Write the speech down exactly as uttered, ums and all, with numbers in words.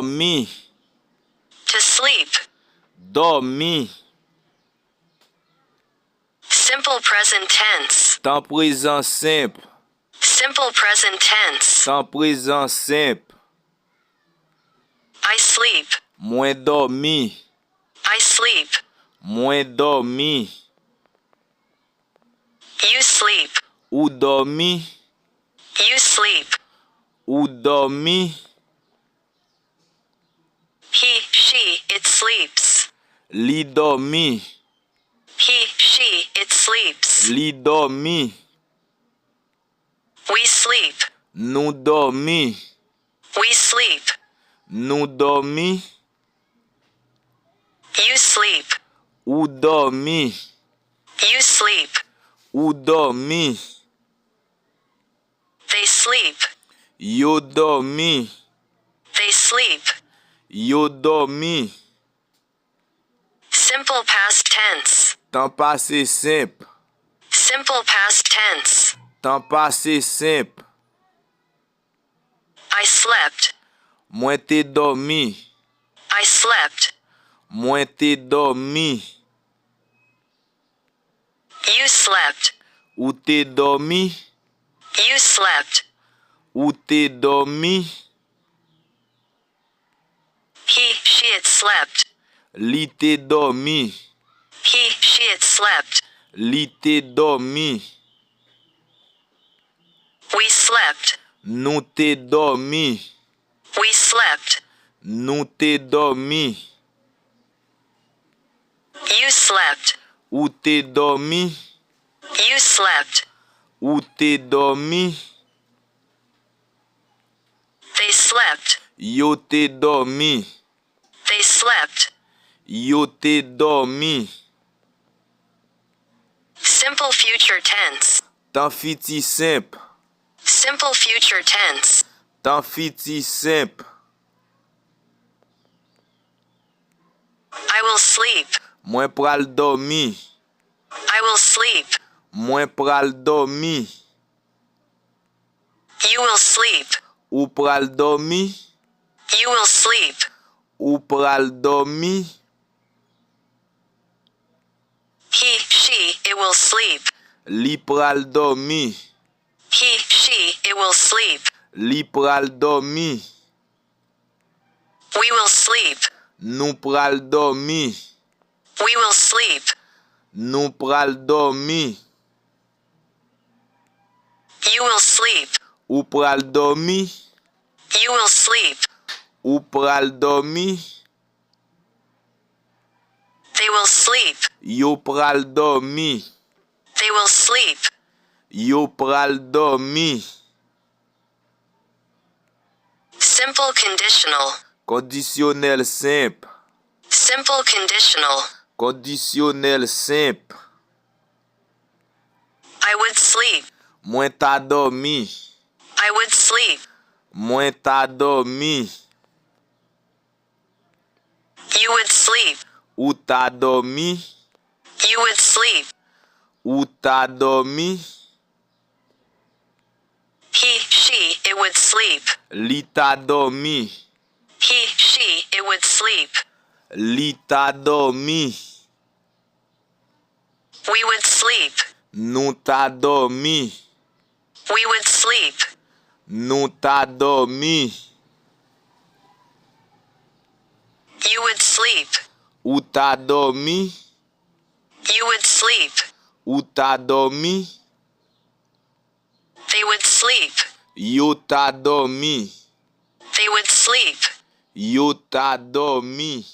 Dòmi. To sleep. Dòmi. Simple present tense. Tan prezan senp. Simple present tense. Tan prezan senp. I sleep. Mwen dòmi. I sleep. Mwen dòmi. You sleep. Ou dòmi. You sleep. Ou dòmi. He, she, it sleeps. Li dòmi. He, she, it sleeps. Li dòmi. We sleep. Nou dòmi. We sleep. Nou dòmi. You sleep. Ou dòmi. You sleep. Ou dòmi. They sleep. Yo dòmi. They sleep. Yo dòmi. Simple past tense. Tan pase senp. Simple past tense. Tan pase senp. I slept. Mwen te dòmi. I slept. Mwen te dòmi. You slept. Ou te dòmi. You slept. Ou te dòmi. He, she, it slept. Li te dòmi. He, she, it slept. Li te dòmi. We slept. Nou te dòmi. We slept. Nou te dòmi. You slept. Ou te dòmi. You slept. Ou te dòmi. They slept. Yo te dòmi. They slept. Yo te dòmi. Simple future tense. Tan fiti senp. Simple future tense. Tan fiti senp. I will sleep. Mwen pral dòmi. I will sleep. Mwen pral dòmi. You will sleep. Ou pral dòmi. You will sleep. Ou pral dòmi. He, she, it will sleep. Li pral dòmi. He, she, it will sleep. Li pral dòmi. We will sleep. Nou pral dòmi. We will sleep. Nou pral dòmi. You will sleep. Ou pral dòmi. You will sleep. Ou pral dòmi. They will sleep. Yo pral dòmi. They will sleep. Yo pral dòmi. Simple conditional. Kondisyonèl senp. Simple conditional. Kondisyonèl senp. I would sleep. Mwen ta dòmi. I would sleep. Mwen ta dòmi. You would sleep. Ou ta dòmi. You would sleep. Ou ta dòmi. He, she, it would sleep. Li ta dòmi. He, she, it would sleep. Li ta dòmi. We would sleep. Nou ta dòmi. We would sleep. Nou ta dòmi. You would sleep. Ou ta dòmi. You would sleep. Ou ta dòmi. They would sleep. Yo ta dòmi. They would sleep. Yo ta dòmi.